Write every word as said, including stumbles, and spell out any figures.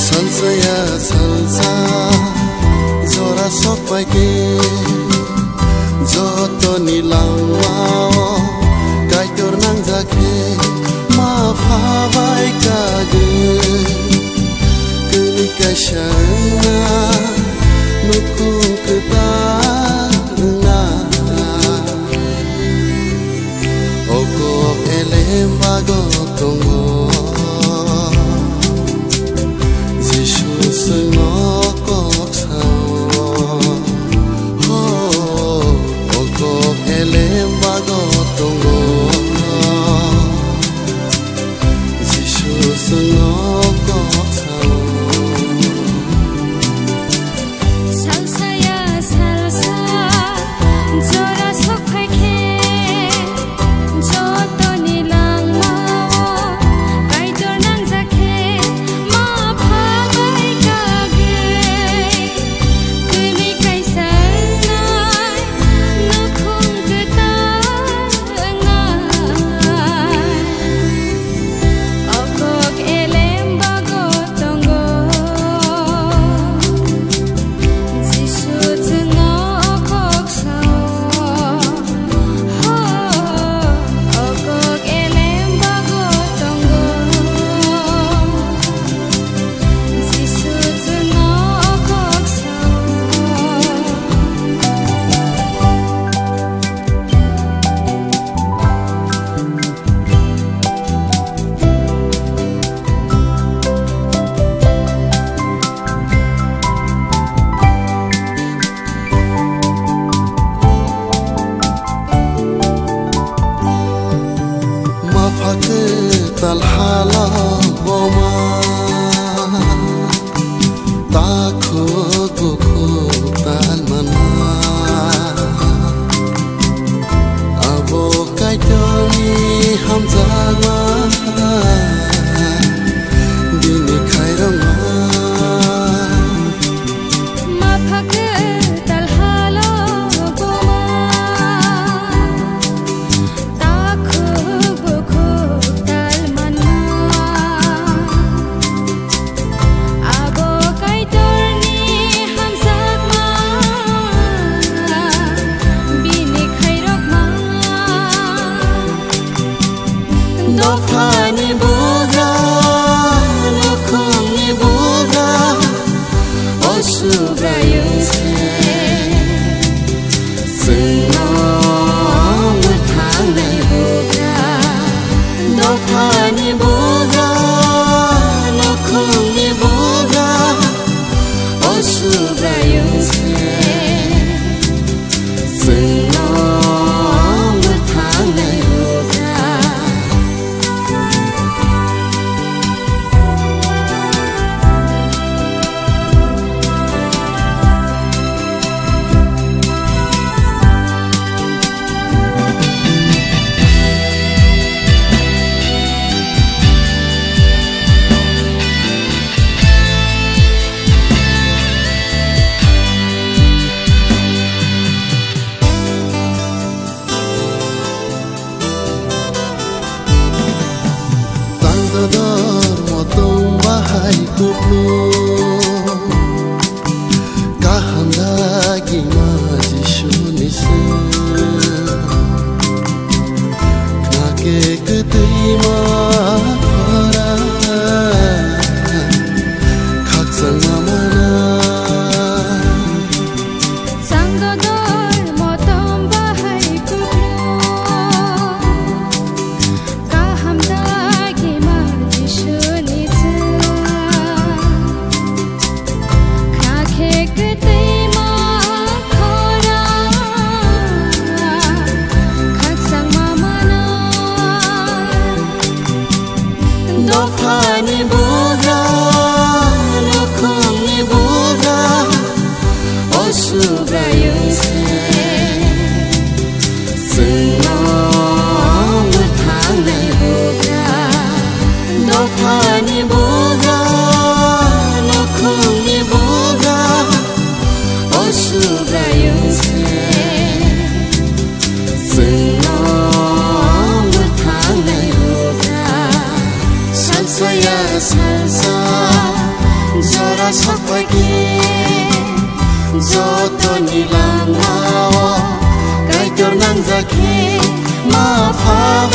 Salsa ya salsa, jora sok pai khe, jotoni langmao Kaitor nangjak khe, ma pha bai kagwi. Kuni kaisa wngna, nukhung kwtal wngna. O kok elem bago tongo, Jisu chwngno kok sao. Ho, o kok elem bago tongo, Jisu chwngno kok sao. Salsa ya salsa, jora sok phai khe, jotoni langmao Kaitor nangjak khe, ma pha bai kagwi. Kuni kaisa wngnai, nukhung kwtal wngnai. O kok elem bago tongo, Jisu chwngno o kok sao. Ho, o kok elem bago tongo, Jisu chwngno o kok sao. Ma pha kwtal halo boma. Takhuk bukhuk tal manma, abo Kaitorni hamjakma, bini khairokma. Ma pha kwtal halo boma. Takhuk bukhuk tal manma, abo Kaitorni hamjakma, bini khairokma. Dophani bugra, nukhungni bugra, O Subraiyung se, chwngno mwthangnai bugra, dophani bugra, nukhungni bugra, O Subraiyung se, chwngno mwthangnai bugra. Tang dodor motom bahai kuplu, kaham dagi ma Jisu ni se. Khna khe kwtwi ma khora, khakchangma mana. Chang dodor motom bahai kuplu, kaham dagi ma Jisu ni chwng. Dophani bugra, nukhungni bugra, o Subraiyung se chwngno mwthangnai bugra. Dophani bugra, nukhungni bugra, o Subraiyung se chwngno mwthangnai bugra. Salsa ya salsa, jora sapai khe, jotoni langmao Kaitor nangjak khe, ma pha